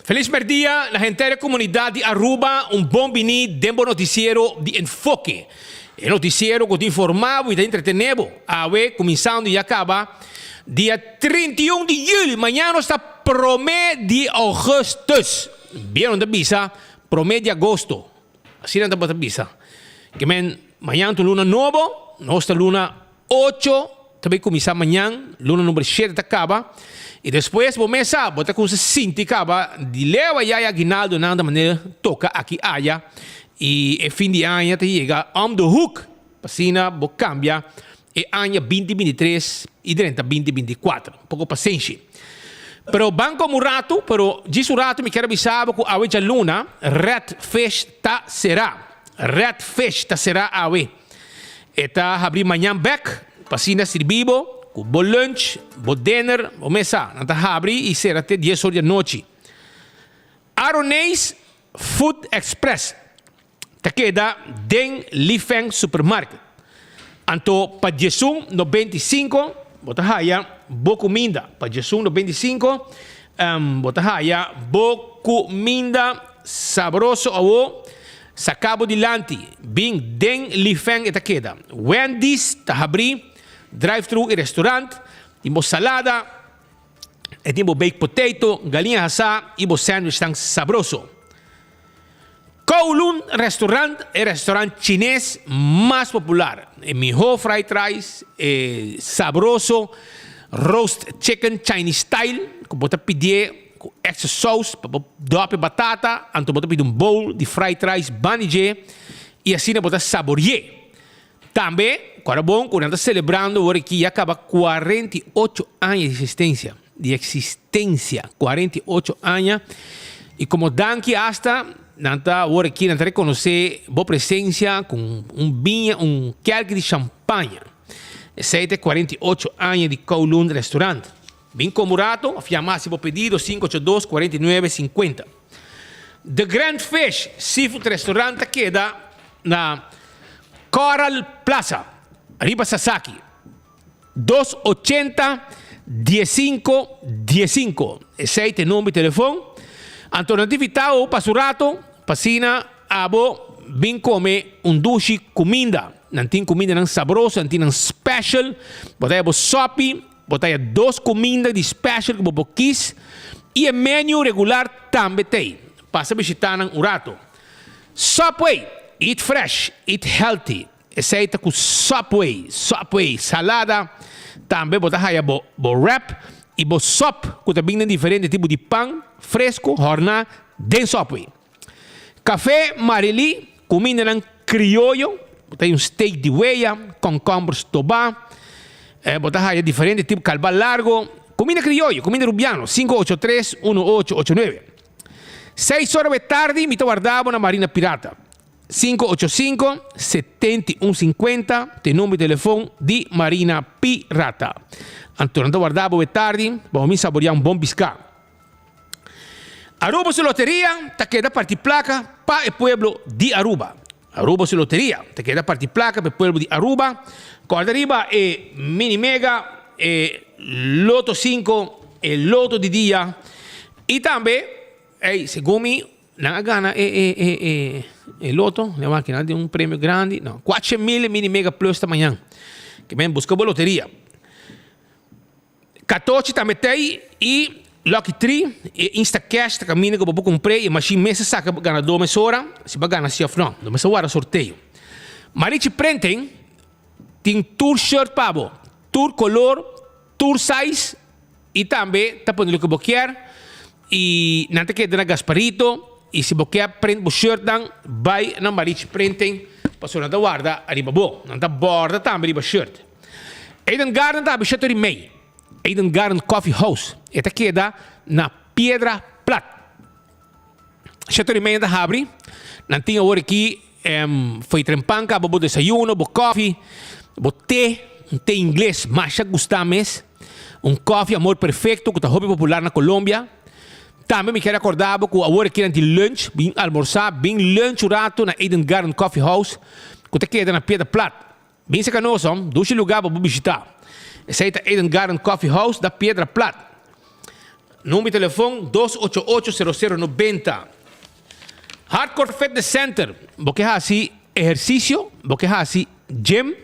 Feliz merdia na henter e comunidad di Aruba, un bon bini den bo noticiero di Enfoke. E noticiero cu ta informa bo y ta entretene bo. Awe cuminsando y a caba dia 31 di juli, mañana nos ta prome di augustus. Bien nan ta bisa prome di agosto, asina nan tabata bisa. Ke men mañana ta un luna nobo, nos ta luna Ocho ta bay cuminsa mañan, luna number shete ta caba, y despues bo mes sa, bo ta cuminsa sinti caba di leu aya y aguinaldonan ta manera toca aki aya, y e fin di aña ta yega om de hoek, pa asina bo cambia e aña binti 23 y drenta binti 24. Un poco pasenshi. Pero ban como un rato, pero djis un rato mi kier a bisa bo cu awe djaluna Red Fish ta cera. Red Fish ta cera awe. E ta habri mañan bek pa asina sirbi bo ku bo lunch, bo dinner, bo mesa. Nan ta habri i sera te dies or di anochi. Aroneis Food Express ta keda den Li Feng Supermarket. Anto pa 11.95 bo ta haya bo kuminda. Pa 11.95 bo ta haya bo kuminda sabroso awo. Saca bo dilanti, bin den Li Feng e ta keda. Wendy's ta habri, drive-thru y restaurant, tin bo salada, e tin bo baked potato, galiña hasá y bo sandwichnan sabroso. Kowloon Restaurant, e restaurant chines mas popular. E miho fried rice, e sabroso roast chicken Chinese style cu bo ta pidié Ku extra saus pa bo dòp e batata, anto bo ta pidi un bowl di fried rice bani dje i asina bo ta sabori'é. Tambe, ku ora bon ku nan ta selebrando wor aki ya kaba 48 aña di existencia, di existencia, 48 aña, i komo danki asta nan ta wor aki nan ta rekonosé bo presencia ku un biña, un kèlki di champaña. Esei ta e 48 aña di Kowloon Restaurant. Bin komo rato of yama hasi bo pedido 582 49 50. The Grand Fish Seafood Restaurant ta keda na Coral Plaza, riba Sasaki, 280 15 15. Esei ta e number di telefon. Anto nan ta invita bo pa su rato pa asina abo bin kome un dushi kuminda. Nan tin kumindanan sabroso, nan tin nan special. Bo ta haya bo sopi. Bo ta haya dos kuminda di special ku bo por kis i e menu regular tambe t'ei. Pasa bishitá nan un rato. Subway, Eat fresh, eat healthy. Esei ta ku Subway. Subway, salada. Tambe bo ta haya bo bo wrap i bo sop ku ta bin den diferente tipo di pan fresku hòrná den Subway. Café Marily, kumindanan krioyo, bo ta haya un steak di weya, kònkòmber stobá, bo ta haya diferente tipo kalba largo, kuminda krioyo, kuminda rubiano, 583 1889. Seis ora be tardi mi ta warda bo na Marina Pirata, 585 7150 ta e number di telefon di Marina Pirata. Anto nan ta warda bo be tardi pa bo mi saboria un bon piská. Aruba su loteria ta keda parti placa pa e pueblo di Aruba. Aruba su loteria ta keda parti placa pa e pueblo di Aruba. Corda riba e mini mega, e loto 5, e loto di dia y tambe, ey, segun mi, nan a gana e e e e e loto, nan wak nan tin un premio grandi, no, cuater mil e mini mega plus ta mañan. Ke men busca bo loteria. Katochi ta metei i Lucky Tree e Instacash ta kaminda ku bo por kumpr'é i e mashin mes ta saka ganadó mesora si bo a gana si òf nò. No mester warda sorteo. Marichi Printing tin tur shirt pa bo, tur kolor, tur size i tambe ta pone loke bo kier i nan ta keda na Gasparito i si bo kier print bo shirtnan bai na Marichi Printing pasobra nan ta warda riba bo. Nan ta bòrda tambe riba shirt. Eden Garden ta habisha tur di mei. Eden Garden Coffee House. E ta keda na Piedra Plat. Shetor di mei nan ta habri. Nan tin awor aki foi trempan kaba bo desayuno, bo koffie, bo te, un te ingles masha gusta mes. Un koffie amor perfecto ku ta hopi popular na Colombia. Tambe mi kier acorda bo ku awor aki nan tin lunch, bin almorsa, bin lunch un rato na Eden Garden Coffee House ku ta keda na Piedra Plat. Bin serka nos hom, dushi lugá pa bo bishitá. Esei ta Eden Garden Coffee House na Piedra Plat. Number di telefon 288 0090. Hardcore Fitness Center, bo ke hasi ehersisio, bo ke hasi gym?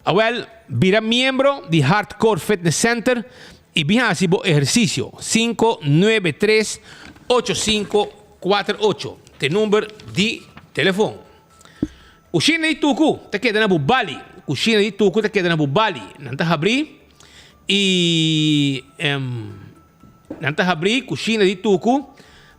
Awel, bira miembro di Hardcore Fitness Center i bin hasi bo ehersisio. 593 8548 ta e number di telefon. Kushina di Tuku ta keda na Bubali. Kushina di Tuku ta keda na Bubali. Nan ta habrí i nan ta habrí kushina di Tuku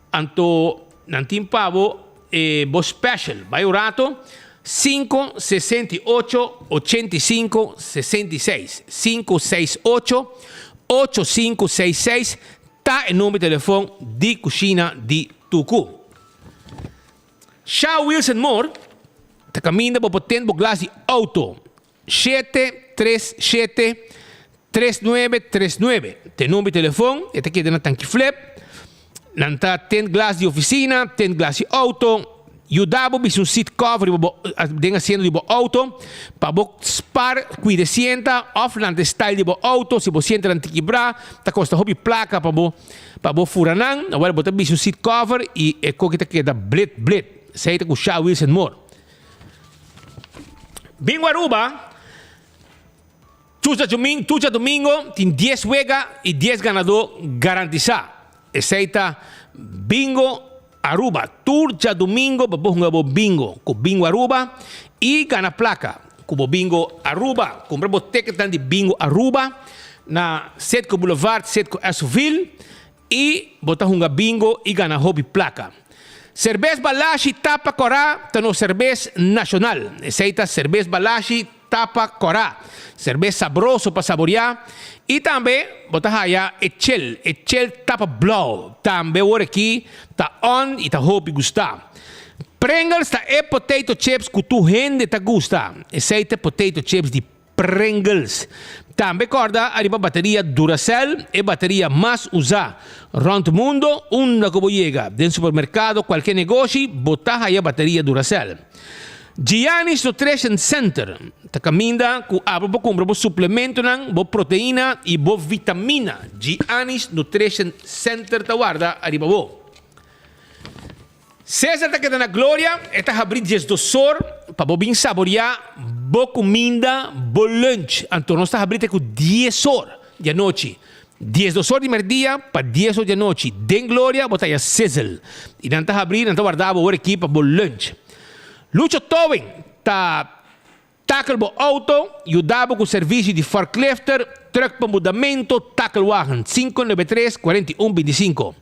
anto nan tin pa bo e bo special. Bai un rato 568 85 66 568 8566 ta e number di telefon di kushina di Tuku. Sha Wilson Moore ta kaminda bo por ten bo glas di outo 737 3939 ta e number di telefon, e ta keda na Tanki Flip. Nan ta ten glas di ofisina, ten glas di outo, yuda bo bisa un seat cover riba bo den asiento di bo outo pa bo spar kuida sienta of nan ta e style di bo outo si bo sienta nan ta kibra ta kosta hopi plaka pa bo Pa bo fura nan, awor bo ta bisti un seat cover y e koki ta keda blit blit. Esey ta cu Sha Wilson Moore. Bingo Aruba, Tur djadumingo tin dies wega y dies ganador garantisa. Esey ta Bingo Aruba. Tur djadumingo bo por hunga bo bingo cu Bingo Aruba y gana placa cu bo Bingo Aruba. Cumpra bo ticketnan di Bingo Aruba na Citgo Boulevard, Citgo Esoville y bo ta hunga bingo y gana hopi placa. Cerbes Balashi Tapa Cora ta nos cerbes nacional. Esey ta Cerbes Balashi Tapa Cora. Cerbes sabroso pa saborea. Y tambe bo ta haya e chel, e chel tapa blauw. Tambe wor aki ta on y ta hopi gusta. Pringles ta e potato chips cu tur hende ta gusta. Esey ta e potato chips di Pringles. Tambe corda ariba bateria Duracell, e bateria mas usa rond mundo. Unda cu bo yega, den supermercado, cualke negoshi, bo ta haya bateria Duracell. Giannis Nutrition Center ta caminda cu abo por cumpra bo suplementonan, bo proteina y bo vitamina. Giannis Nutrition Center ta warda ariba bo. Cesar ta keda na gloria, e ta habri diesdos or pa bo bin saboria bo cuminda, bo lunch. Anto nos ta habri te cu dies or di anochi. Diesdos or di merdia pa dies or di anochi. Den gloria bo ta haya Sizzle. Y nan ta habri, nan ta warda bo ora aki pa bo lunch. Lucho Towing ta Takel bo auto, yuda bo ku servisio di forklifter, truck pa mudamentu, takelwagen, 593 41 25.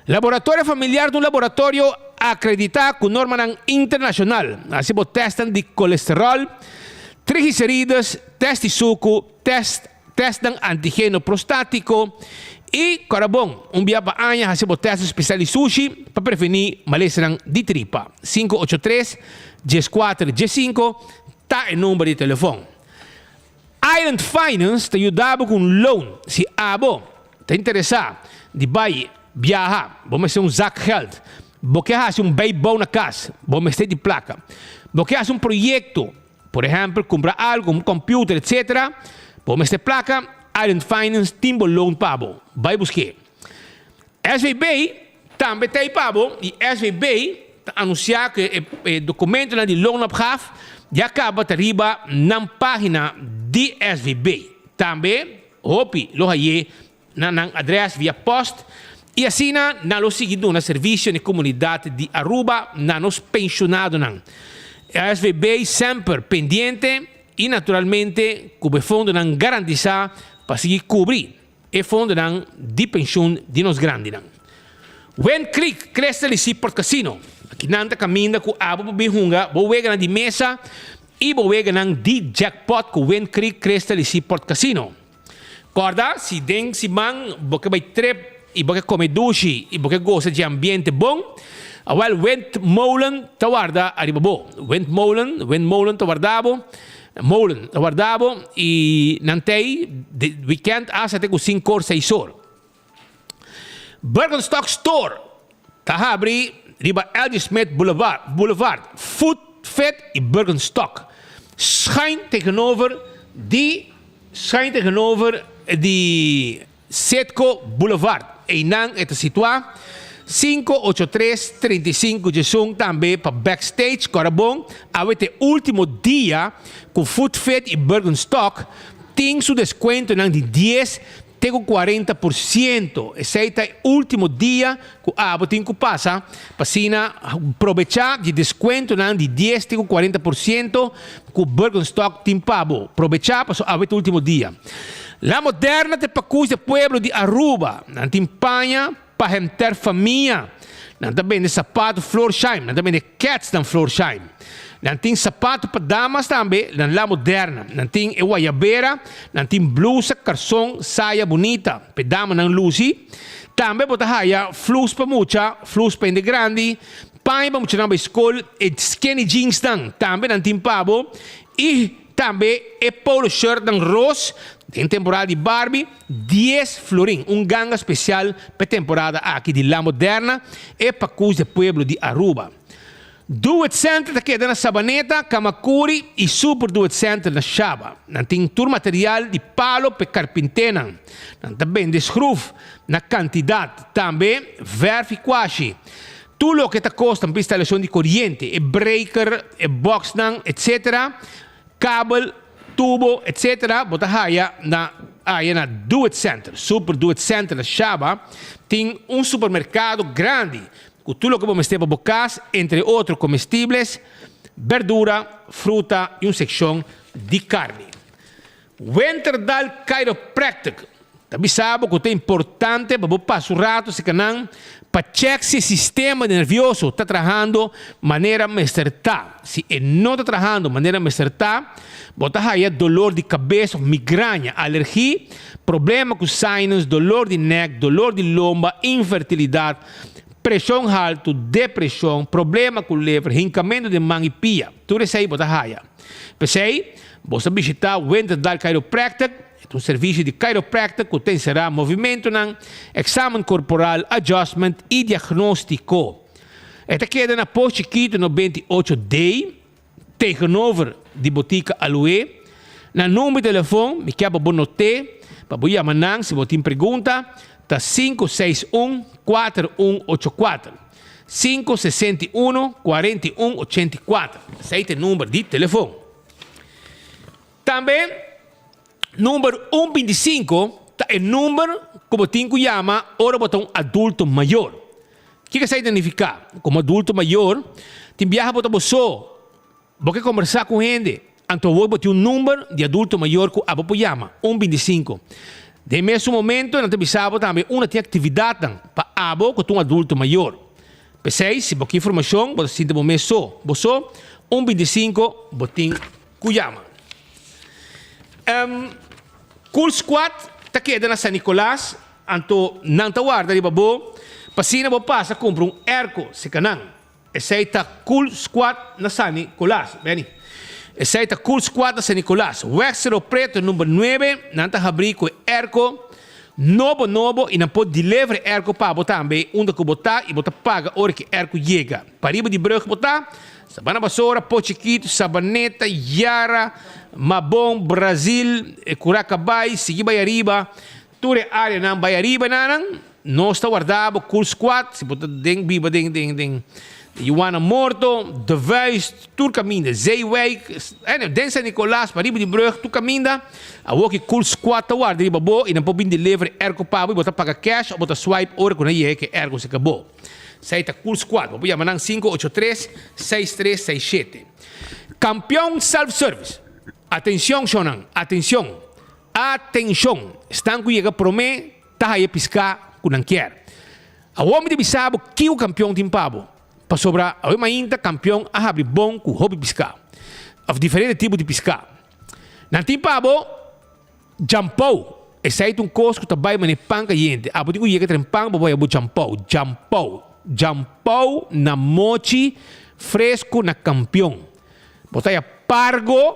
Laboratorio Familiar ta un laboratorio akreditá ku normanan internashonal. Hasi bo tèstnan di kolesteròl, triglicerides, tèst di suku, tèst Tèstnan antigeno prostátiko i kòrda bon, un bia pa aña hasi bo tèst spesial di sushi pa prevení malesanan di tripa. 583 14 15 ta e number di telefòn. Island Finance ta yuda bo ku un loan si abo ta interesá di bai biaha, bo mester un zakgeld, bo ke hasi un bijbouw na kas, bo mester di plaka, bo ke hasi un proyekto. Por ehèmpel, kumpra algu, un kòmpiuter, etc. Bo mester plaka, Island Finance tin bo loan pa bo. Bai busk'é. SVB tambe ta ei pa bo i SVB ta anunsiá ku e dokumentonan di loonopgave ya kaba ta riba nan página di SVB. Tambe hopi lo haye na nan adres via post y asina nan lo sigui duna servicio na e comunidad di Aruba na nos pensionadonan. SVB semper pendiente y naturalmente cu e fondonan garantisa pa sigui cubri e fondonan di pensioen di nos grandinan. Wind Creek, Crystal y Seaport Casino. Aki nan ta caminda cu abo por bin hunga bo weganan di mesa y bo weganan di jackpot cu Wind Creek, Crystal y Seaport Casino. Kòrda, si den siman bo ke bai trip i bo ke kome dushi i bo ke gosa dje ambiente bon, awèl Windmolen ta warda ariba bo. Windmolen, Windmolen ta warda bo, Molen ta warda bo i nan t'ei di wikènt asta te ku sinkor, seisor. Birkenstock Store ta habri riba LG Smith Boulevard, Boulevard, Food Fit y Birkenstock. Schuin tegenover di schuin tegenover di Citgo Boulevard. Einan e ta situá. 583 35 11 tambe pa Backstage. Kòrda bon, awe ta e último dia ku Food Fit i Birkenstock tin su deskuentonan di 10 te ku 40%. Esei ta e último dia ku abo tin ku pasa pa asina probechá di deskuentonan di 10 te ku 40% ku Birkenstock tin pa bo. Probechá pasobra awe ta e último dia. La Moderna ta e pakus di e pueblo di Aruba. Nan tin paña pa henter famia. Nan ta bende sapato Florsheim. Nan ta bende kets nan Florsheim. Nan tin sapato pa damas tambe nan La Moderna. Nan tin e wayabera. Nan tin blusa, karson, saya bunita pa e damanan lusi. Tambe bo ta haya flus pa mucha, flus pa hende grandi, paña pa muchanan bai skol, e skinny jeansnan tambe nan tin pa bo i tambe e polo shirtnan ros den temporada di Barbie. 10 florin, un ganga special p'e temporada aki di La Moderna, e pacus de pueblo di Aruba. Do It Center ta keda na Sabaneta, Camacuri y Super Do It Center na Shaba. Nan tin tur material di palo p'e carpintenan. Nan ta bende schroef na cantidad, tambe verf y kwashi. Tur loke ta costa pa instalacion di coriente, e breaker, e boxnan, etc. Kabel, tubo, etc. Bo ta haya na aya na Do It Center. Super Do It Center na Shaba tin un supermerkado grandi ku tur loke bo mester pa bo kas, entre otro komestibles, berdura, fruta i un sekshon di karni. Winterdal Chiropractic ta bisa bo ku ta importante pa bo pasa un ratu serka nan pa chèk si e sistema nervioso ta trahando manera mester ta. Si e no ta trahando manera mester ta, bo ta haya dolor di kabes òf migraña, alergi, problema ku sinus, dolor di nèk, dolor di lomba, infertilidat, preshon haltu, depreshon, problema ku lever, hinkamentu den man i pia. Tur esei bo ta haya. P'esei, bo sa bishitá Winterdal Chiropractic, e ta un servisio di chiropractic ku ta enserá movimentunan, eksamen korporal, adjustment i diagnóstiko. E ta keda na Pos Chikitu 98 D, tegenover di Botika Aloe. Nan number di telefon, mi kier pa bo not'é, pa bo yama nan si bo tin pregunta, ta 561 4184. 561 41 84. Esei ta e number di telefon. Tambe number un 25 ta e number ku bo tin ku yama ora bo ta un adulto mayor. Kiko esei ta nifiká? Komo adulto mayor tin biaha bo ta bo so. Bo ke kombersá ku hende? Anto awor bo tin un number di adulto mayor ku abo por yama, un 25. Den mesun momento nan ta bisa bo tambe unda tin aktividatnan pa abo ku ta un adulto mayor. P'esei, si bo ke informashon, bo ta sinti bo mes so, bo so, un 25 bo tin ku yama. Cool Squad ta keda na San Nicolas, anto nan ta warda riba bo pa asina bo pasa kumpra un airco seka nan. Esei ta Cool Squad na San Nicolas. Benny. Esei ta Cool Squad na San Nicolas. Weg Cerro Preto number nuebe. Nan ta habrí ku e airco nobo nobo i nan por deliver e airco pa bo tambe unda ku bo ta i bo ta paga ora ku e airco yega. Pariba di brug bo ta, Sabana Basora, Po Chikitu, Sabaneta, Yara, Mabon, Brazil, Curacabai, sigui bai ariba. Tur e areanan bai ariba nanan, nos ta warda bo Cool Squad, si bo ta den biba den den den Juana Morto, De Vuist, tur kaminda, Zeewijk, anyway, den San Nicolas, pariba di brug, tur kaminda, awor ki Cool Squad ta warda riba bo i nan por bin deliver e airco pa bo i bo ta paga cash of bo ta swipe ora ku nan yega ku e airco serka bo. Esei ta Cool Squad, bo por yama nan 583 6367. Kampion Self Service, Atencion shownan, atencion! Atenshon! Esnan ku yega promé ta haya piská ku nan kier. Awor mi ta bisa bo kiko kampion tin pa bo, pasobra awe mainta kampion a habri bon ku hopi piská, òf diferente tipo di piská. Nan tin pa bo djampou, esei ta un kos ku ta bai manera pan kayente. Abo tin ku yega tren pan pa bo haya bo djampou. Djampou, djampou na mochi fresku na kampion. Bo ta haya pargo,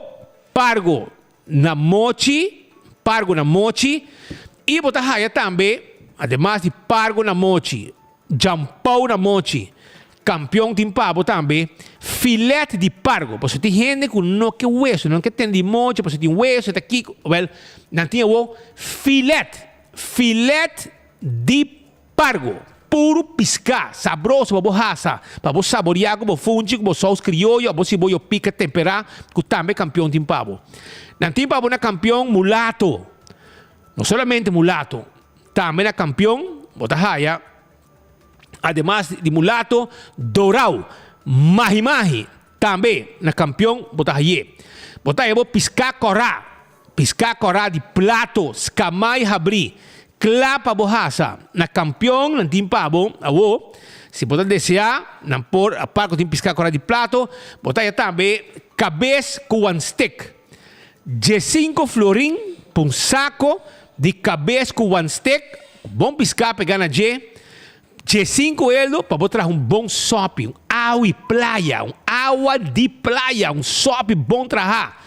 pargo. Na mochi, pargo na mochi, i bo ta haya tambe, ademas di pargo na mochi, djampou na mochi, kampion tin pa bo tambe, filet di pargo, pasobra tin hende ku no ke weso, no ke tende di mochi pasobra tin weso, ta kiko, wèl, nan tin awor filet, filet di. Pargo, puru piská, sabroso pa bo hasa, pa bo saboriá ku bo funchi, ku bo sous krioyo, abo siboyo pika temperá, ku tambe Kampion tin pa bo. Nan tin pa bo na Kampion mulato. No solamente mulato, tambe na Kampion bo ta haya ademas di mulato dorau, mahi-mahi, tambe na Kampion bo ta hay'é. Bo ta haya bo piská kòrá. Piská kòrá di plato, skamá i habrí, kla pa bo hasa. Na kampion nan tin pa bo. Awó, si bo ta deseá, nan por, apart ku tin piská kòrá di plato, bo ta haña tambe kabes ku wan stek. Diesinko florin pa un sako di kabes ku wan stek, bon piská pegá na dje. Diesinko eldo pa bo traha un bon sòpi, un awi playa, un awa di playa, un sòpi bon trahá.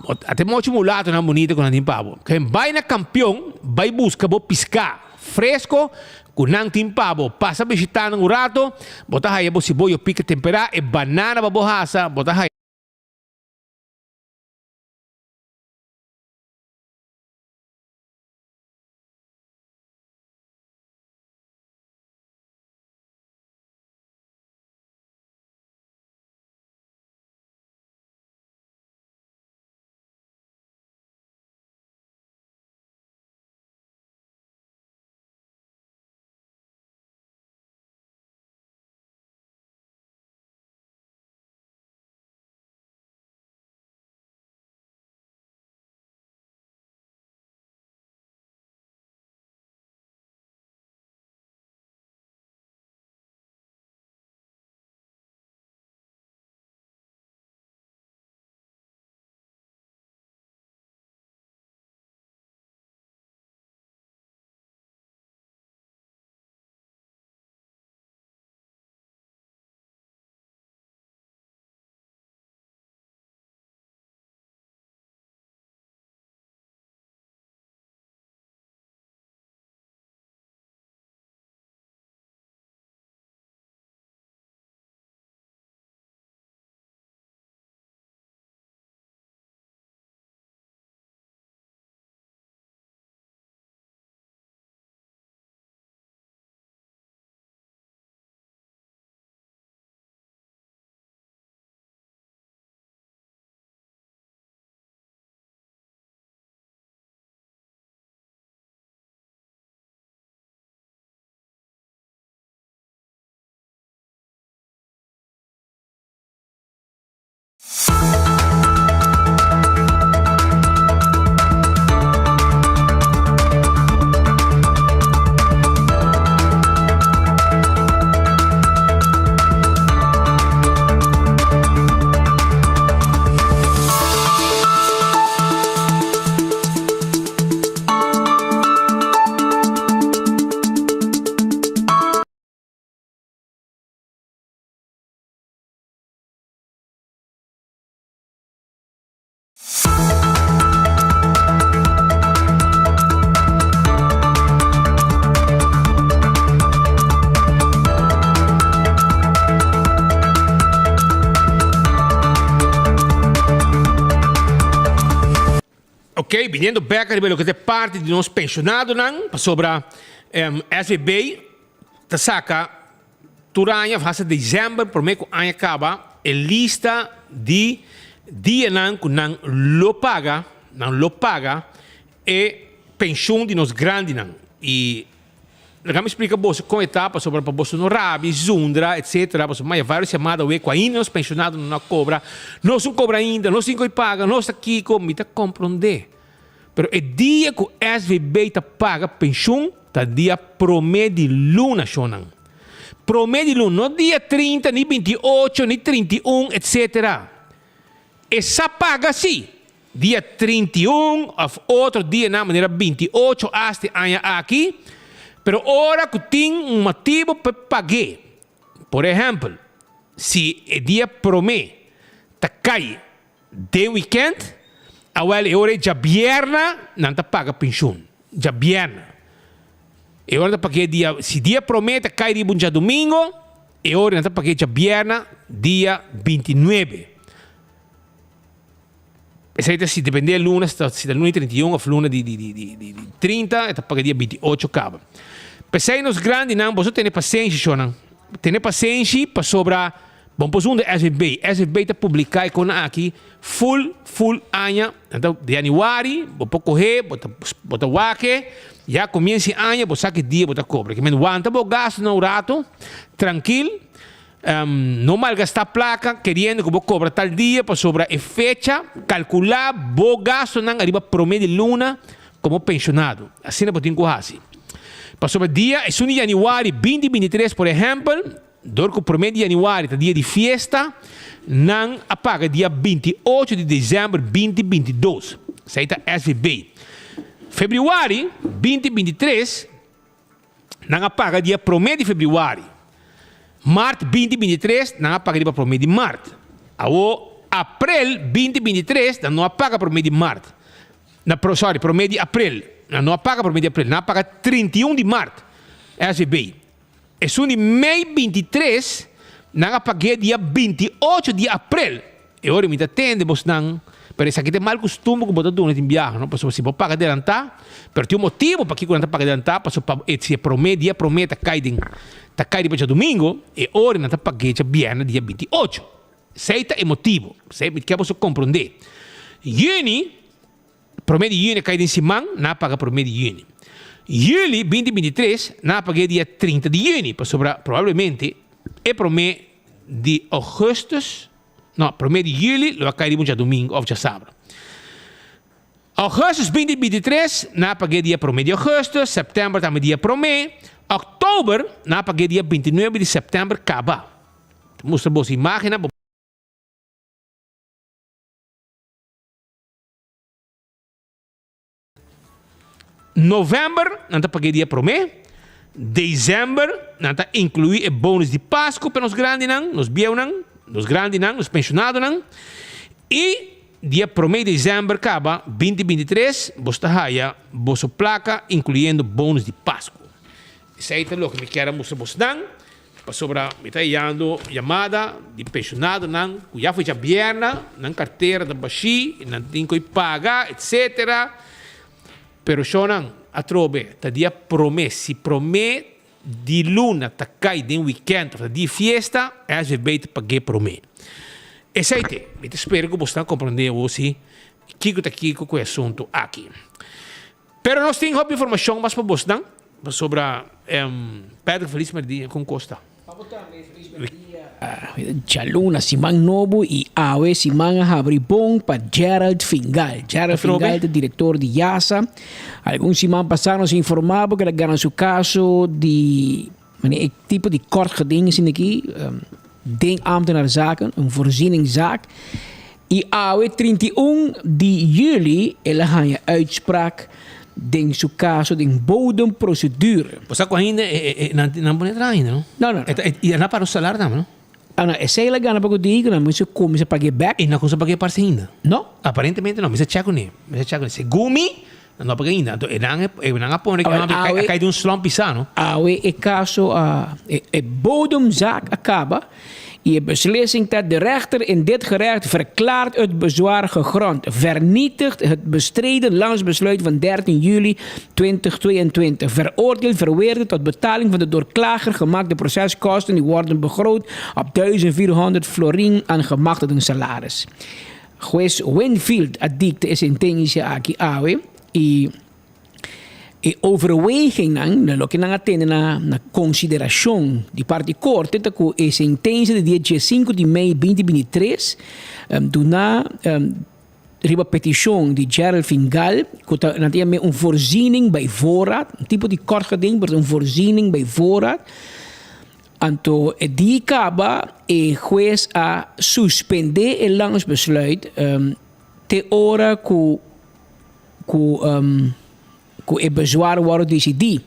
Ate mochi mulatonan bunita ku nan tin pa bo. Ken bai na Kampion, bai buska bo piská fresko ku nan tin pa bo. Pasa bishitá nan un rato, bo ta haya bo siboyo pika temperá, e banana pa bo hasa, bo ta haya. Ok, biniendo bek ariba loke ta e parti di nos pensionadonan, pasobra SVB ta saka tur aña, of hasta december, prome ku aña kaba, e lista di dianan ku nan lo paga, nan lo paga e penshun di nos grandinan. I Laga mi splika boso kon e ta pasobra pa boso no rabia, zundra, etcetera, pasobra maya varios yamada awe ku ainda nos pensionado no a kobra, nos no kobra ainda, nos tin ku paga, nos ta kiko, mi ta komprondé. Pero e dia ku SVB ta paga penshun ta dia promé di luna, shonnan. Promé di luna, no dia 30, ni 28, ni 31, etcetera. E sa paga si, Dia 31 of otro dianan manera 28 hasta e aña aki, pero ora cu tin un motibo pa pag'é. Por ehempel, si e dia prome ta cay den weekend, awel e ora e djabierna nan ta paga pensioen. Djabierna. E ora ta pag'é dia, si dia prome ta cay riba un djadomingo, e ora nan ta pag'é djabierna dia 29. Esei ta si depende e luna, si ta luna di 31 of luna di 30, e ta paga dia 28 kaba. P'esei nos grandinan boso tene pasenshi shornan. Tene pasenshi pasobra bon por zunda SVB. SVB ta publiká e konan aki ful ful aña. Nan ta di yanüari bo por kohe bo ta bo ta wak e ya komiensa e aña bo sa ki dia bo ta kobra. Kimen wanta bo gastunan un rato trankil no malgastá plaka keriendo ku bo kobra tal dia pasobra e fecha kalkulá bo gastunan ariba promé di luna komo penshonado. Asina bo tin ku hasi. Pasobra dia esun di yanüari 2023 por ehèmpel, dor ku promé di yanüari ta dia di fiesta, nan a paga dia 28 di desèmber 2022. Esei ta SVB. Febrüari 2023 nan a paga dia promé di febrüari. Mart 2023 nan a paga riba promé di mart. Awor aprel 2023 nan no a paga promé di mart. Na pro sorry promé di aprel. Nan no a paga promé di aprel. Nan a paga 31 di mart. SVB. Esun di mei 23 nan a pag'é dia 28 di aprel. E ora mi ta tende bosnan, pero esaki ta e mal kustumber ku bo ta duna tin biaha, no? Pasobra si bo paga adelantá, pero tin un motibu pakiko nan ta paga adelantá, pasobra pa e si e promé dia promé ta kai den ta kai riba djadumingu, e ora nan ta pag'é djabièrnè dia 28. Esei ta e motibu. Esei mi ke boso komprondé. Yüni, promé di yüni a kai den siman, nan a paga promé di yüni. Yüli 2023, nan a pag'é dia 30 di yüni, pasobra probablemente e promé di ougùstùs, no, promé di yüli lo a kai riba un djadumingu òf djasabra. Ougùstùs 2023, nan a pag'é dia promé di ougùstùs, sèptèmber tambe dia promé, òktober nan a pag'é dia 29 di sèptèmber kaba. Ta mustra boso imágennan bo. Novèmber nan ta pag'é dia promé, desèmber nan ta inkluí e bonus di Pasku pa nos grandinan, nos bieunan, nos grandinan, nos penshonadonan i dia promé di desèmber kaba 2023 boso ta haya boso plaka inkluyendo bonus di Pasku. Esei ta loke mi kier a mustra bosnan, pasobra mi ta heyando yamada di penshonadonan ku ya fecha bierna, nan kartera ta bashí, nan tin ku paga, etsetera. Pero shownan, atrobe, ta dia promé, si promé di luna ta kai den wikènt òf ta dia fiesta, SVB ta pag'é promé. Esei te, mi ta spera ku bosnan komprondé awor si kiko ta kiko ku e asuntu aki. Pero nos tin hopi informacion mas pa bosnan pasobra Patrick felis merdia con costa. Pa bo tambe felis merdia. Djaluna siman nobo y awe siman a habri bon pa Gerald Fingal. Gerald Fingal ta director di Yasa. Algun siman pasa nos a informa bo cu el a gana su caso di e tipo di kort geding esina aki den ambtenaarzaken, un voorzieningszaak. I awe 31 di juli el a haña uitspraak den su kaso den bodemprocedure. Bo sa ku ainda nan nan pone traha ainda no? No, no, no. I nan a paga su salario tambe no? Ah no, esei el a gana pa ku di ku nan mester kuminsá pag'é bèk. I nan kuminsá pag'é parse ainda? No. Aparentemente no, mi sa chèk kuné, mi sa chèk kuné. Segun mi, nan no a paga ainda. Anto e nan e nan a pone ku nan a kai den un slump pisá no? Awe e kaso a e bodemzaak a kaba. I e beslissing ta, De rechter in dit gerecht verklaart het bezwaar gegrond, vernietigt het bestreden landsbesluit van 13 juli 2022, veroordeelt verweerder tot betaling van de door klager gemaakte proceskosten die worden begroot op 1400 florin aan gemachtigden salaris. Hues Winfield a dicta e sentencia aki awe i. E overwegingnan, na loke nan a tene na na konsiderashon di parti korte ta ku e sentensia di dia diesinku di mei 2023 duná riba petishon di Gerald Fingal ku ta nan ta yam'é un voorziening bij voorraad, un tipo di kort geding pero ta un voorziening bij voorraad. Anto e di kaba e hues a suspendé e landsbesluit te ora ku ku ku e bezwaar wòrdu disidí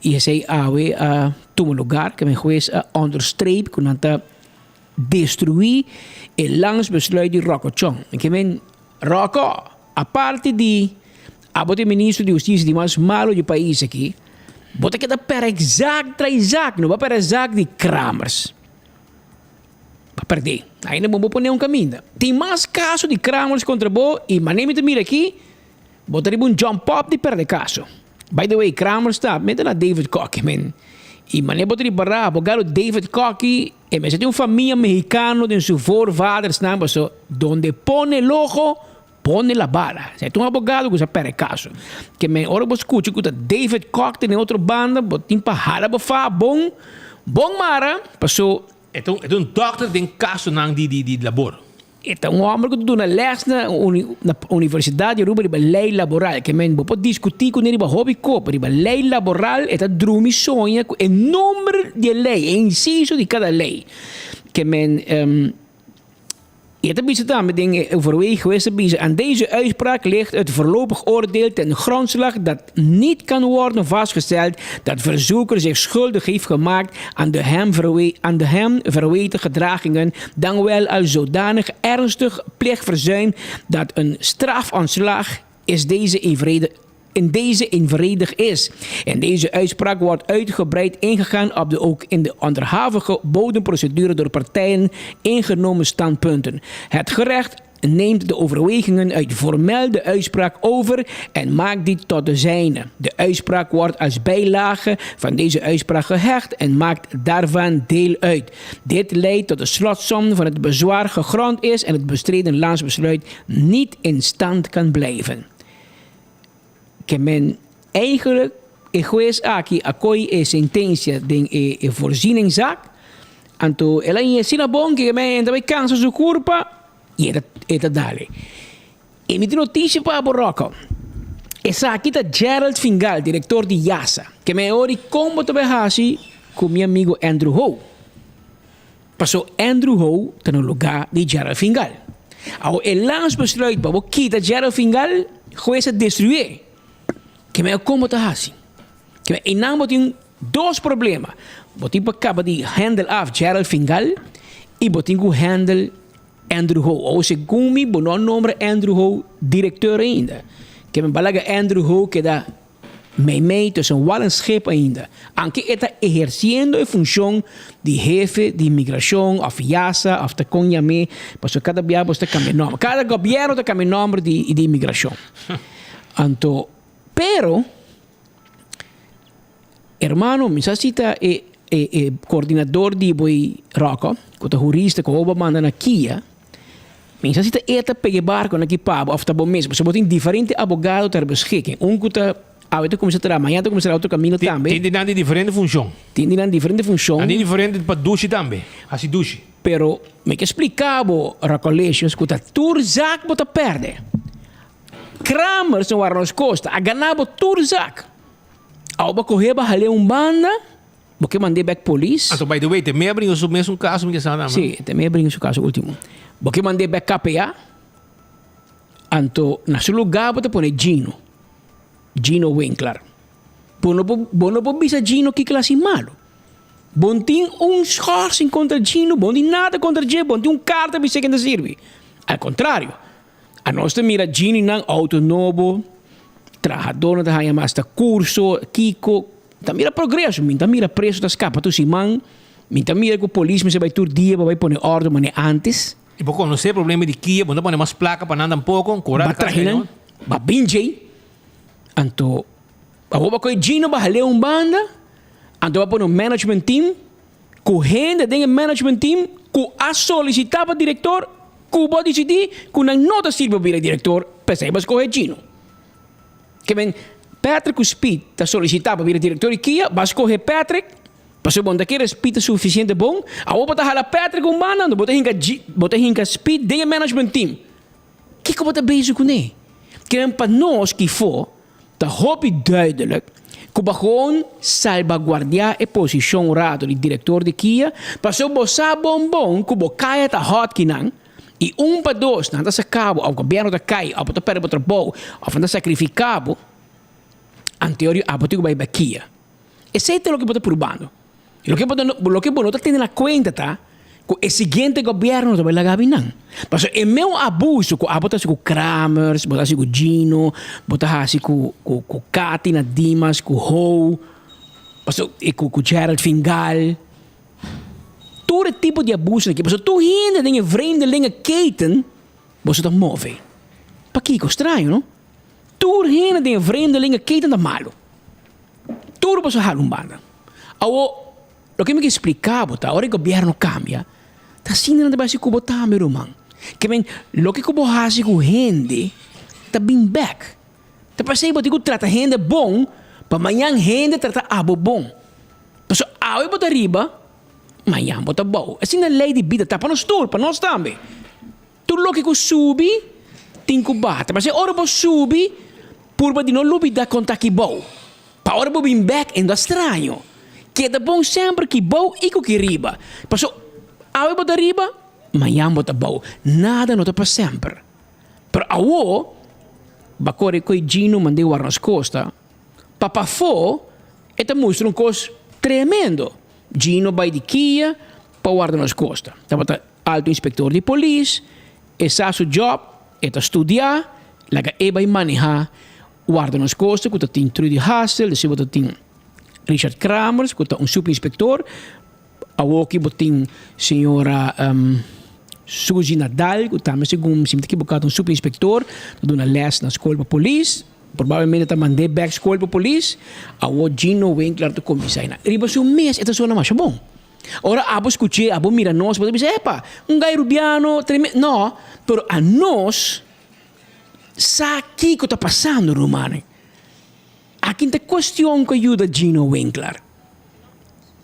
i esei awe a tuma lugar ku e hues a onderstreep ku nan ta destruí e landsbesluit di Rocco Chong. Ke men Rocco aparte di abo ta e ministro di hustisia di mas malo di e pais aki bo ta keda pèrdè zak tras zak no bo a pèrdè zak di Kramers. Pa perdé. Ainda bo bo pone un caminda. Tin mas caso di Kramers contra bo y mane mi ta mira aki, bo ta riba un jump up di perde caso. By the way, Kramer sta mete na David Kokke, men. I manera bo ta ripará, abogado David Kokke, e mester tin un famia mexicano den su voorvadersnan, paso donde pone el ojo, pone la bala. Esei ta un abogado ku sa pèrdè kaso. Ke men ora bo skucha ku ta David Kokke den otro banda, bo tin pa hala bo fa bon, bon mara, paso. E ta un dòkter den kasonan di labor. E ta un hòmber ku ta duna lès na Universidat di Aruba riba lei laboral. Ke men bo por diskutí kuné riba hopi kopa. Riba lei laboral e ta drumi soña ku e nomber di e lei, e insiso di kada lei. Ke men e ta bisa tambe den e overweging geweest ta bisa, Aan deze uitspraak ligt het voorlopig oordeel ten grondslag dat niet kan worden vastgesteld dat verzoeker zich schuldig heeft gemaakt aan de hem, aan de hem verweten gedragingen, dan wel als zodanig ernstig plichtverzuim dat een strafaanslag is deze evenredig in deze evenredig is. In deze uitspraak wordt uitgebreid ingegaan op de ook in de onderhavige bodemprocedure door partijen ingenomen standpunten. Het gerecht neemt de overwegingen uit formeel de uitspraak over en maakt die tot de zijne. De uitspraak wordt als bijlage van deze uitspraak gehecht en maakt daarvan deel uit. Dit leidt tot de slotsom van het bezwaar gegrond is en het bestreden landsbesluit niet in stand kan blijven. Ke men eigenlijk e hues aki a koy e sentencia den e e voorzieningszaak, anto el a ñe asina bon ke men ta bay cansa su curpa y e ta e ta dale. E mi tin noticia pa bo Rocco. Esaki ta Gerald Fingal, director di Yasa. Ke men ori con bo ta bay haci cu mi amigo Andrew Ho. Paso Andrew Ho ta na lugá di Gerald Fingal. Awo e landsbesluit pa bo kita Gerald Fingal, hues a destruyé. Ke men kon bo ta hasi? Ke men einan bo tin dos problema. Bo tin pa kaba di handle af Gerald Fingal i bo tin ku handle Andrew Ho. Awo segun mi bo no a nombra Andrew Ho direkteur ainda. Ke men balaga Andrew Ho keda Meimei tussen wal en schip ainda, anke e ta eherciendo e funcion di hefe di inmigracion of IASA of ta con yam'e, pasobra cada bia bo ta cambia nomber. Cada gobierno ta cambia nomber di di inmigracion. Anto, pero, hermano, mi sa si ta e e e coordinador di bo ei Rocco, cu ta hurista cu bo a manda na kia, Mi sa si ta e ta pega e barco na ki pabo of ta bo mes, pasobra bo tin diferente abogado ter beschikking. Un cu ta awe ta cuminsa traha, mañana ta cuminsa traha otro camino tambe. Tin di nan di diferente funcion. Tin di nan diferente funcion. Nan tin diferente pa dushi tambe, haci dushi. Pero mi ke splica bo, Racolicious, cu ta tur zaak bo ta perde. Kramers na Warnos Costa a gana bo tur zaak. Awe bo a coge bo a hale un banda. Bo ke mand'é bek polis? Anto by the way, te mea bringa su mesun kaso mi ke sa dama. Sí, te mea bringa su kaso ultimo. Bo ke mand'é bek KPA? Anto na su lugá bo ta pone Gino. Gino Winklar. Bo no por, bo no por bisa Gino kiko el hasi malu. Bo no tin un schorsing kontra Gino, bo no tin nada kontra dje, bo no tin un karta bis'é ken ta sirbi. Al kontrario, anos ta mira Gino i nan outo nobo, trahadónan ta haña mas ta kurso, kiko. Ta mira progreso, mi ta mira preso ta scapa tur siman, mi ta mira cu polis mester bay tur dia pa bay pone ordo manera antes. Y bo conoce problema di kia, bo no ta pone mas placa pa nan tampoco, cobra Ba trahi nan, ba bin djey, anto awor ba coge Gino ba hal'e un banda, anto ba pone un management team cu hende den e management team cu a solicita pa director cu bo a dicidi cu nan no ta sirbi pa bira director, p'esey bo a scoge Gino. Ke men Patrick ku Speed ta solisitá pa bira direktor di Kia, bo a skohe Patrick pasobra bo no ta kere Speed ta sufisiente bon. Awor bo ta hala Patrick un banda, anto bo ta hinka bo ta hinka Speed den e management team. Kiko bo ta bezig kuné? Ke men pa nos kifó ta hopi duidelik ku bo a gewoon salbaguardiá e posishon rato di direktor di Kia pasobra bo sa bon bon ku bo kaya ta hòt kinan. I un pa dos, nan ta saka bo, òf gobièrnu ta kai, òf bo ta pèrdè bo trabou, òf nan ta sakrifiká bo, anteorio abo tin ku bai bakia. Esei ta loke bo ta purbando. Loke bo ta loke bo no ta tene na kuenta ta ku e siguiente gobièrnu no ta bai laga abi nan. Pasobra e meu abuso ku abo ta hasi ku Kramers, bo ta hasi ku Gino, bo ta hasi ku ku ku Katy na Dimas, ku Ho, pasobra ku ku Gerald Fingal. Tur e tipo di abuso aki, pasobra tur hende den e vreemdelingenketen boso ta move. Pakiko? Straño, no? Tur hende den e vreemdelingenketen ta malu. Tur boso hala un banda. Awo, loke mi ke splika bo ta, ora e gobièrnu kambia, ta asina nan ta bai hasi ku bo tambe, ruman. Ke men, loke ku bo hasi ku hende ta bin bèk. Ta p'esei bo tin ku trata hende bon, pa mañan hende trata abo bon. Pasobra awe bo ta riba, mañan bo ta bou. Asina lei di bida ta pa nos tur, pa nos tambe. Tur loke ku subi tin ku bata. P'esei ora bo subi, purba di no lubida kon ta ki bou. Pa ora bo bin bèk e no ta straño. Keda bon semper ki bou i ku ki riba. Pasobra awe bo ta riba, mañan bo ta bou. Nada no ta pa semper. Pero awo, bo a kore ku e Gino mand'é wak nos kosta, pa pafó e ta mustra un kos tremendo. Gino bai di kia pa warda nos kosta. Tabata Alto inspector di polis, e sa su job, e ta studia, laga e bai maneha warda nos costa cu ta tin Trudy Hassel, despues bo ta tin Richard Kramers cu ta un sub inspector, awoki bo tin señora Suzy Nadal cu tambe segun si mi ta ekiboca ta un sub inspector, ta duna les na scol pa polis, probablemente ta mande bek scol pa polis, awo Gino Winkler ta cuminsa ayina. Riba su mes e ta sona masha bon. Ora abo skuch'é, abo mira nos, bo ta bisa, Epa, un gai rubiano, treme. No, pero anos sa kiko ta pasando, rumannan. Aki ta kuestion ku a yuda Gino Winkler.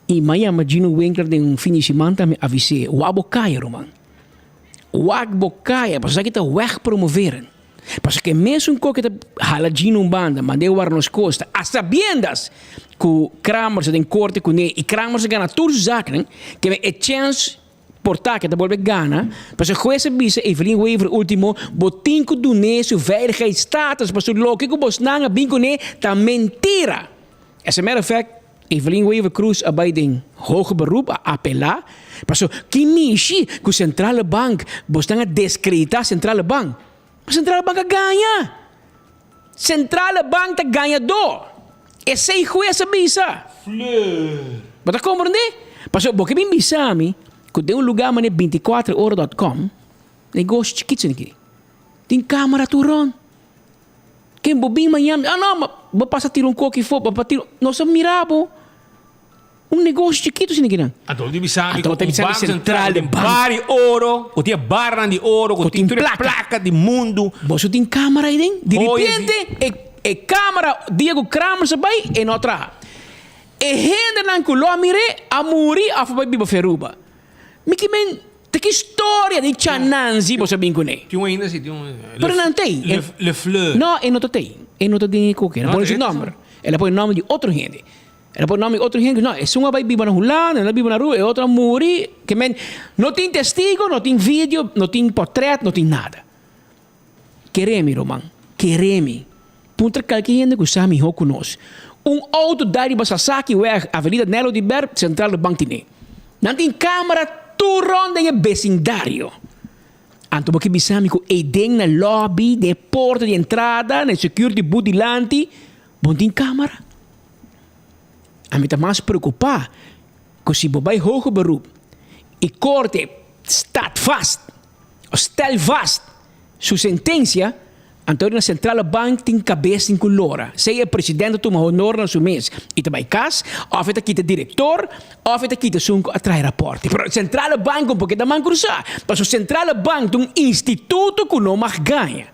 I mi a yama Gino Winkler den un fin di siman tambe avis'é, Wak bo kaya, ruman. Wak bo kaya, pasobra esaki ta wegpromoveren. Pasobra ku e mesun koke ta hala Gino un banda, mand'é wara nos kosta, a sabiendas ku Kramers ta den korte kuné i Kramers a gana tur su zaaknan, kende e chèns por ta ku e ta bolbe gana, pasobra hues a bisa Evelyn Wever ultimo, bo tin ku dun'é su veiligheidsstatus pasobra loke ku bosnan a bin kuné ta mentira. As a matter of fact, Evelyn Wever Croes a bai den hoger beroep, a apelá, paso ki mishi ku Centrale Bank, bosnan a descreditá Centrale Bank. Ma Centrale Bank a gaña! Centrale Bank ta gañadó! Esei hues a bisa. Bo ta komprendé? Paso bo ke bin bisa mi ku den un lugá manera bintikuater ora dòt kòm, negoshi chikit esaki, tin kamera tur rònt. Ken bo bin mañana? Ah no, bo pasa tira un koki fo, bo pa tira, nos a mira bo. Un negoshi chikitu asina kinan. Anto bo ta bisa mi Anto bo ta ku un bisa mi banko sentral sentral di tin bank. bar di oro, ku tin e barnan di oro, ku Ku tin tin tur e plaka. plaka di mundu. Boso tin kamera ei den? Di Hoyas di. ripiente e e kamera dia ku Kramer sa bai e no a traha. E hendenan ku lo a mir'é a muri òf a bai biba Feruba. Mi ki men Ta ki storia di Cha Nanzi bo sa bin kuné? Tin un ainda si, tin un. Pero nan t'ei. Le, Le Fleur. No, e no ta t'ei. E no ta den e koke. El a pone su nòmber. El a pone nòmber di otro hende. El a pone nòmber di otro hende. No, esun a bai biba na Hulanda, el a biba na Aruba, e otro a muri. Ke men, no tin testigo, no tin video, no tin pòtrèt, no tin nada. Kere mi, ruman. Kere mi. Puntra kalke hende ku sa mihó ku nos. Un outo dai riba Sasakiweg, Avenida Nelo di Ber, Central de Bank tine. Nan tin kamera tur rònt den e besindario. Anto bo ke bisa mi ku eiden na lòbi, den e porta di entrada, na e security booth dilanti, bo no tin kamera? Ami ta mas preokupá ku si bo bai hoger beroep i korte staat vast o stel vast su sentensia, anto na Centrale Bank tin kabes tin ku lora. Sea e presidente tuma honor na su mes i ta bai kas, òf e ta kita direktor, òf e ta kita esun ku a traha e rapòrte. Pero Centrale Bank un poke ta man krusá, pasobra Centrale Bank ta un instituto ku no mag gaña.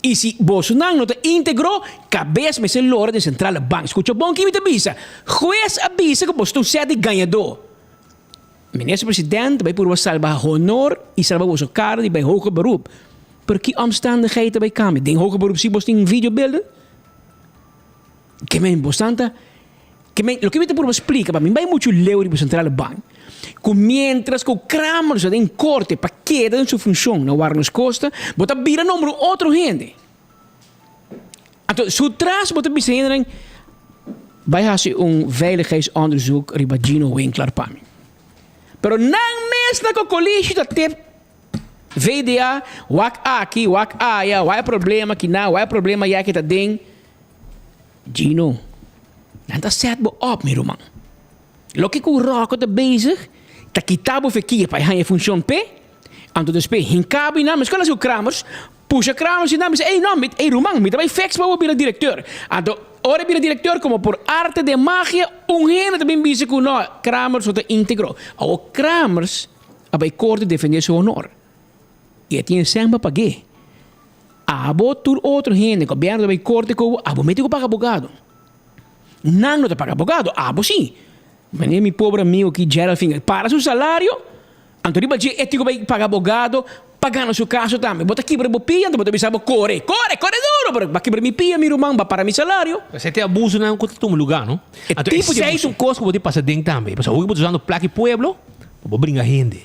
I si bosonan no ta íntegro, kabes mester lora den Centrale Bank. Skucha bon ki mi ta bisa, Hues a bisa ku boso ta un sèt di gañadó. Minister President ta bai purba salba honor y salba boso cara di bai hoger beroep. Pero ki omstandigheid ta bai cambia? Den hoger beroep si bos tin videobeelden? Ke men bosnan ta ke men loke mi ta purba splica pa mi bai mucho leu riba Centrale Bank cu mientras cu Kramer ta den corte pa keda den su funcion na Warnos Costa bo ta bira nomber un otro hende. Anto su tras bo ta bisa hendenan bai hasi un veiligheidsonderzoek riba Gino Winkler pa mi. Pero nan mes na Cocolishi ta tip VDA wak aki, wak aya, wak e problema kinan, wak e problema yaki ta den. Gino, nan ta set bo op mi ruman. Loke ku Rocco ta bezig ta kita bo fekia pa e haña e funshon p'e, anto despues hinka bo i nan, meskos nan hasi ku Kramers, pusha Kramers i nan bisa, ey no, mi, ey ruman, mi ta bai fix pa bo bira direkteur. Anto. Ora e bira directeur como por arte de magia un hende ta bin bisa cu no, Kramers no ta integro. Awor Kramers a bay corte defende su honor y e tin e sèn pa pag'é. Abo tur otro hende, gobierno ta bay corte cu bo, abo mete cu paga abogado. Nan no ta paga abogado, abo si. Manera mi pober amigo aki Gerald Finger para su salario, anto riba dje e tin ku bai paga abogado pa gana su kaso tambe. Bo ta kibra bo pia, anto bo ta bisa bo kore, kore, kore duro, pero ba kibra mi pia mi ruman, ba para mi salario. Esei ta e abusonan ku ta tuma lugá, no? E Anto tipo di esei abuso. ta un kos ku bo tin pasa den tambe, pasobra hopi bo ta usando plaka di pueblo pa bo bringa hende,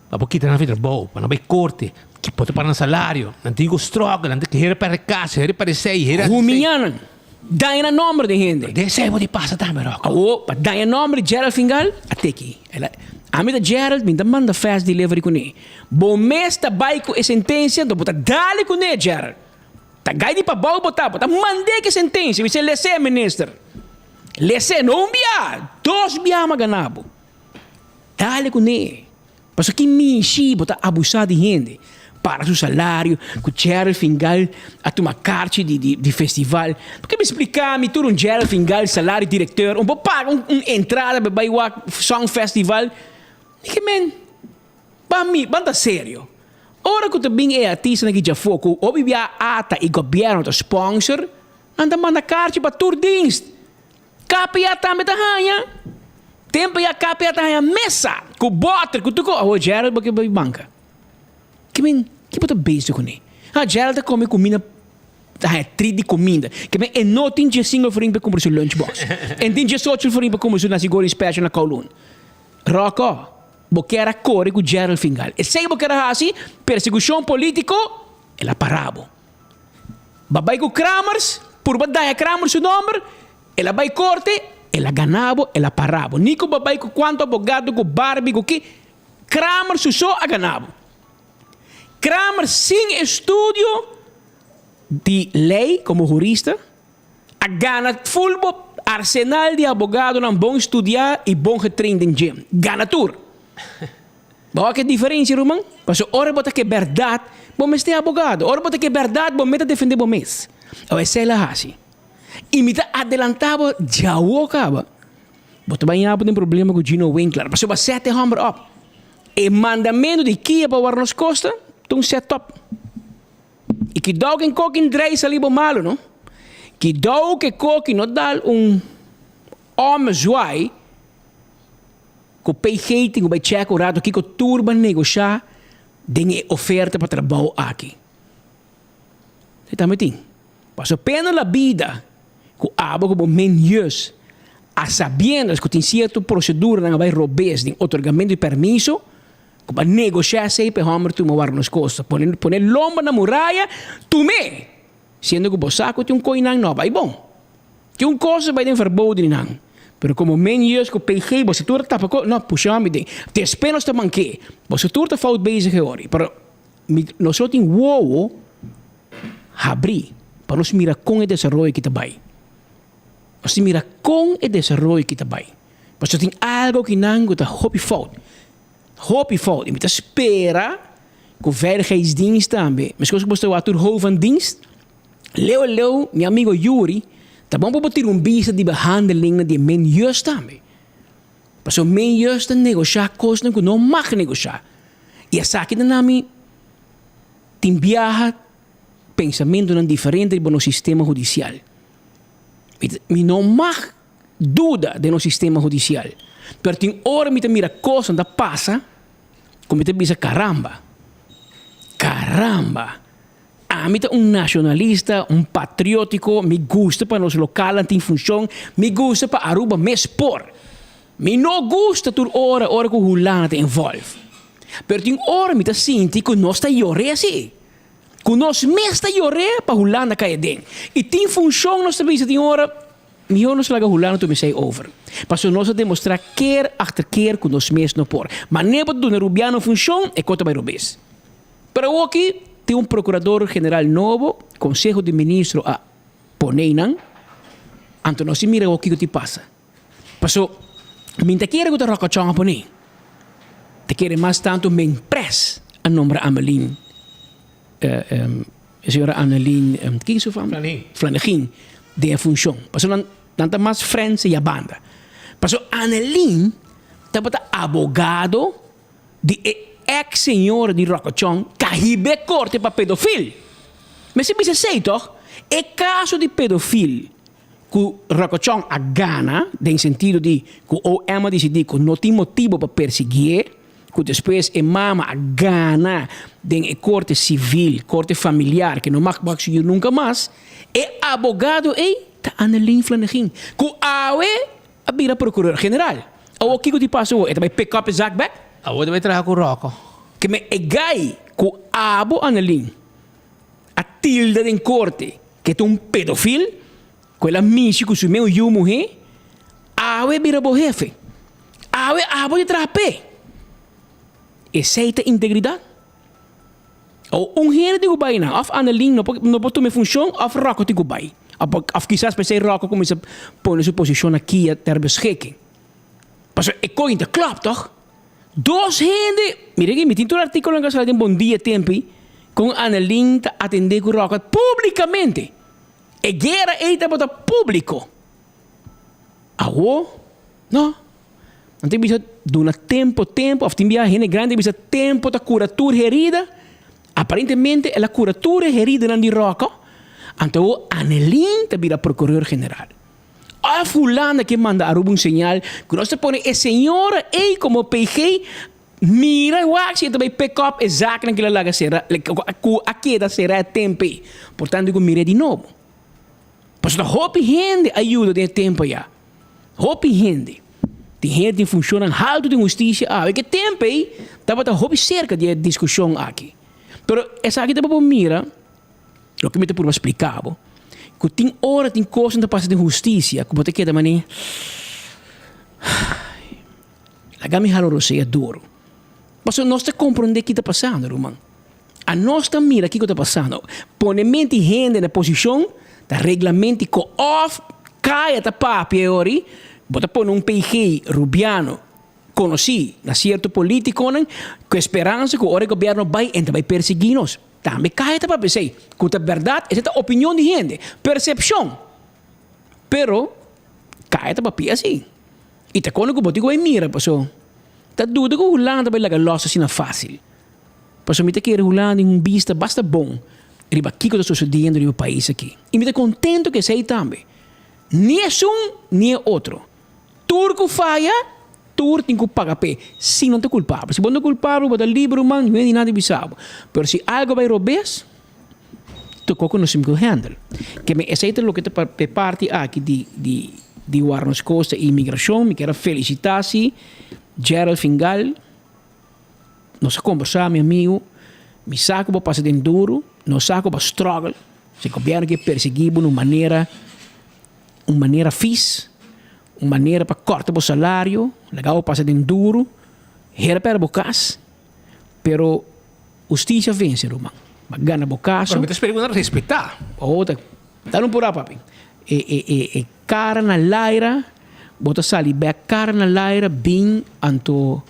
pa bo kita nan for di trabou, pa nan bai korte, bo ta para nan salario, nan tin ku struggle, nan tin ku hera pèrdè kas, hera pèrdè esei, hera hasi esei. Humiñá nan. Daña na nomber di hende. Den esei bo di pasa tambe, Rocco. Awo, pa daña nomber di Gerald Fingal, a teki. El a, Ami ta Gerald, mi ta manda fast delivery kuné. Bo mes ta bai ku e sentensia, anto bo ta dale kuné, Gerald. Ta gai di pabou bo ta, bo ta mand'é ku e sentensia. Mi se les'é, minister. Les'é, no un bia, dos bia mi a gana bo. Dale kuné. Pasobra ki mishi bo ta abusá di hende? Para su salario, ku Gerald Fingal a tuma karchi di di di festival. Por ke mi splika mi tur un Gerald Fingal salario directeur, un por paga un un entrada pa bai wak song festival? Mi ke men, ban mi, ban ta serio. Ora ku ta bin e artistanan ki djafó ku hopi bia ata i gobièrnu ta sponsor, nan ta manda karchi pa tur dienst. KPA tambe ta haña. Tempo ya KPA ta haña mesa ku bòter ku tur kos. Awor Gerald bo ke bai banka. Ke men ke bo ta bezig kuné? Ha Gerald ta kome kuminda ta haña trit di kuminda. Ke men e no tin diesinko florin pa kumpra su lunch box. E no tin diesocho florin pa kumpra su nasi goreng special na Kowloon. Ròkò, bo kier a kore ku Gerald Fingal. Esei bo kier a hasi, persekushon polítiko, el a para bo. Ba bai ku Kramers, purba daña Kramers su nomber, el a bai korte, el a gana bo, el a para bo. Ni ku ba bai ku kuantu abogado, ku Barbie, ku ki, Kramers su so a gana bo. Kramers sin estudio di lei komo hurista, a gana ful bo arsenal di abogadonan bon studiá i bon getraind den dje. Gana tur. Bo wak e diferensia, ruman? Pasobra ora bo ta ke bèrdat, bo mester abogado. Ora bo ta ke bèrdat, bo mester defendé bo mes. Awor esei el a hasi. I mi ta adelantá bo djawo kaba. Bo ta bañá bo den problema ku Gino Winkler, pasobra bo a sèt e hòmber òp. E mandamentu di kia pa wòrdu nos kosta ta un sèt-òp. I kidou ken koki drei sali bo malu, no? Kidou ke koki no dal un òmezwaai. Ku PG tin ku bai chèk un ratu kiko tur ba negoshá den e oferta pa trabou aki. E tambe tin. Pasobra pena la bida ku abo ku bo men-heus a sabiendas ku tin sierto proseduranan a bai robes den otorgamentu di permiso ku ba negoshá esei pa e hòmber tuma wòrdu nos kosta. Pone pone lomba na muraya, tum'é! Siendo ku bo sa ku tin un koinan no a bai bon. Tin un kos a bai den verboden di nan. Pero komo men jeus ku PG boso tur a tapa ko, no, pusha mi den. Despues nos ta manke. Boso tur ta fout bezig e ora. Pero mi, nos lo tin wowo habri pa nos mira kon e desaroyo aki ta bai. Nos tin mira kon e desaroyo aki ta bai. Pasobra tin algo aki nan ku ta hopi fout. Hopi fout. I mi ta spera ku Veiligheidsdienst tambe, meskos ku boso ta wak tur hoofd van dienst, Leu leu, mi amigo Yuri, ta bon pa bo tira un bista di behandelingnan di e men Jus tambe. Pasobra men Jus ta negoshá kosnan ku no mag negoshá. I esaki ta na mi tin biaha pensamentunan diferente riba nos sistema hudisial. Mi mi no mag duda den nos sistema hudisial, pero tin ora mi ta mira kosnan ta pasa ku mi ta bisa karamba, karamba. Ami ta un nacionalista, un patriotico, mi gusta pa nos localnan tin funcion, mi gusta pa Aruba mes por. Mi no gusta tur ora ora cu Hulanda ta involve. Pero tin ora mi ta sinti cu nos ta yore asi. Cu nos mes ta yore pa Hulanda cay aden. Y tin funcion nos ta bisa tin ora, mihor nos laga Hulanda tuma esey over. Pasobra nos a demostra keer achter keer cu nos mes no por. Manera bo ta duna Rubiano funcion, e cos ta bay robes. Pero awoki tin un procurador general nobo, Conseho di Ministro a pone nan, anto nos tin mira awo kico tin pasa. Paso mi ta kere cu ta Rocochon a pone, ta kere mas tanto men pres a nombra Amelin, señora Annelien, kico su fama? Flanegin. Flanegin. Den e funshon. Pasobra nan nan ta mas friends ya banda. Pasobra Annelien tabata abogado di e ex señora di Rocochon ka hib'é korte pa pedofil. Mester bisa esei tòg? E kaso di pedofil ku Rocochon a gana den sentido di ku OM a disidí ku no tin motibu pa persiguié, ku despues e mama a gana den e korte sivil, korte familiar, ke no mag wak su yu nunka mas, e abogado ei ta Annelien Flanegin, ku awe a bira prokuror general. Awor kiko di pasa awor? E ta bai pick up e zak bek? Awor e ta bai traha ku Rocco. Ke men e gai ku abo Annelien a tilda den korte ke ta un pedofil, ku el a mishi ku su meu yu muhé, awe bira bo hefe. Awe abo di traha p'e. Esei ta integridat? O un hende tin ku bai nan, òf Annelien no por no por tuma e funshon òf Rocco tin ku bai. Òf kisas p'esei Rocco kuminsá pone su posishon na kia ter beschikking. Pasobra e koin ta klòp tòg? Dos hende, mira aki mi tin tur artíkulonan ku a sali den Bon Dia tempi kon Annelien ta atendé ku Rocco públikamente. E guera ei tabata públiko. Awo, no. Nan ta bisa duna tempo tempo of tin biaha hende grandi ta bisa tempo ta cura tur herida. Aparentemente el a cura tur e heridanan di Rocco, anto awo Annelien ta bira procureur general. Of Hulanda ke manda Aruba un señal cu nos ta pone e señora ey como PG, mira wak si e ta bay pick up e zaaknan cu el a laga cera, cu a keda cera e tempo ey. Por tanto cu mira di nobo. Pasobra hopi hende a yuda den e tempo aya. Hopi hende. Tin hende tin funshonnan haltu den hustisia awe. Ke tempo ei tabata hopi serka di e diskushon aki. Pero esaki ta pa bo mira loke mi ta purba splika bo, ku tin ora tin kosnan ta pasa den hustisia ku bo ta keda manera, Laga mi hala rosea duru. Pasobra nos ta komprondé ki ta pasando, ruman. Anos ta mira kiko ta pasando. Pone menti hende na posishon ta reglamentico of kaya ta papia e ori, bo ta pone un PG Rubiano konosí na sierto politiconan ku e speransa ku ora e gobierno bai en ta bai persegui nos. Tambe kaya ta papia esei. Ku ta bèrdat esei ta opinion di hende, persepshon. Pero kaya ta papia asi. I ta kono ku bo tin ku bai mira paso ta duda ku Hulanda ta bai laga lòs asina fásil. Pasobra mi ta kere Hulanda den un bista basta bon riba kiko ta sosodiendo riba e pais aki. I mi ta kontento ku esei tambe. Ni esun ni e otro. Tur ku faya, tur tin ku paga p'e, si nan ta kulpabel. Si bo no ta kulpabel, bo ta liber ruman, niun hende nada bisa bo. Pero si algo bai robes, tokó ku nos tin ku handle. Ke men esei ta loke ta e parti aki di di di Warnos Costa i Imigrashon. Mi kier a felisitá si Gerald Fingal. Nos a kombersá, mi amigu, mi sa ku bo pasa den duru, nos sa ku bo a struggle, si gobièrnu ke persiguí bo na un manera, un manera fis, un manera pa kòrta bo salario, laga bo pasa den duru, hera pèrdè bo kas, pero hustisia vense, ruman. Bo a gana bo kaso. Pero mi ta spera ku nan respetá. Oh, ta, ta un purá, papi. E, e, e, e kara na laira, bo ta sali bèk kara na laira, bin anto.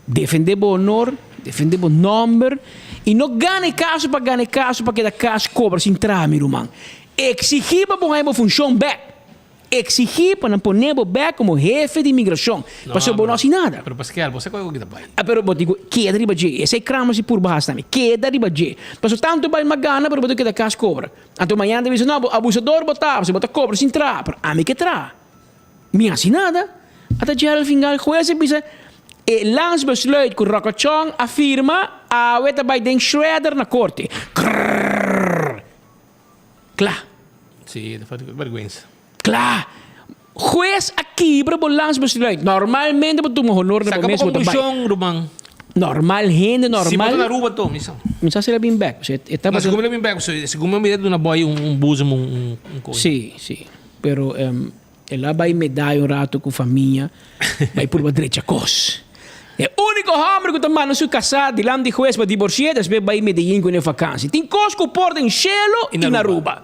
Defende bo honor, defende bo nomber y no gana e caso pa gana e caso pa keda cas cobra sin traha mi ruman. Exigi pa bo haña bo funcion bek. Exigi pa nan pone bo bek como hefe di inmigracion pasobra bo no haci nada. Pero Pascal, bo sa cu algo ki ta bay. Ah pero bo tin cu keda riba dje. Esey krama si purba haci tambe. Keda riba dje. Pasobra tanto bay ma gana pero bo ta keda cas cobra. Anto mañana ta bisa no bo abusador bo ta pasobra bo ta cobra sin traha. Pero ami ke traha. Mi hasi nada. Ata Gerald Fingal hues a bisa e landsbesluit ku Rokochon a firma awe ta bai den shredder na korte. Krrrr. Kla. Sí, ta falta vergüenza. Kla. Hues a kibra bo landsbesluit. Normalmente bo tuma honor na bo Saka bo mes bo ta bai. konklushon, ruman. Normal, hende Si bo normal. ta na Aruba to, mi sa. Mi sa si el a bin bek. Pasobra e No, tabata. segun mi el a bin bek, pasobra segun mi a mira duna boy un boezem, un un koe. Sí, sí. Pero el a bai medai un rato ku famia, bai purba drecha kos. E úniko hòmber ku ta manda su kasá dilanti di hues pa diborsi'é, despues bai Medellín ku ne vakansi. Tin kos ku por den shelu i na Aruba.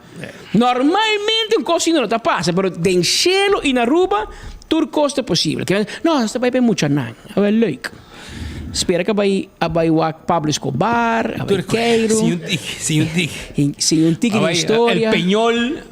Normalmente un kos asina no ta pasa, pero den shelu i na Aruba tur kos ta posibel. No, nos ta bai pa e muchanan. Awel leuk. Spera ku a bai a bai wak Pablo Escobar, a bai Keiro. Sin un tiki, sin un tiki. Sin un tiki di historia. El Peñol.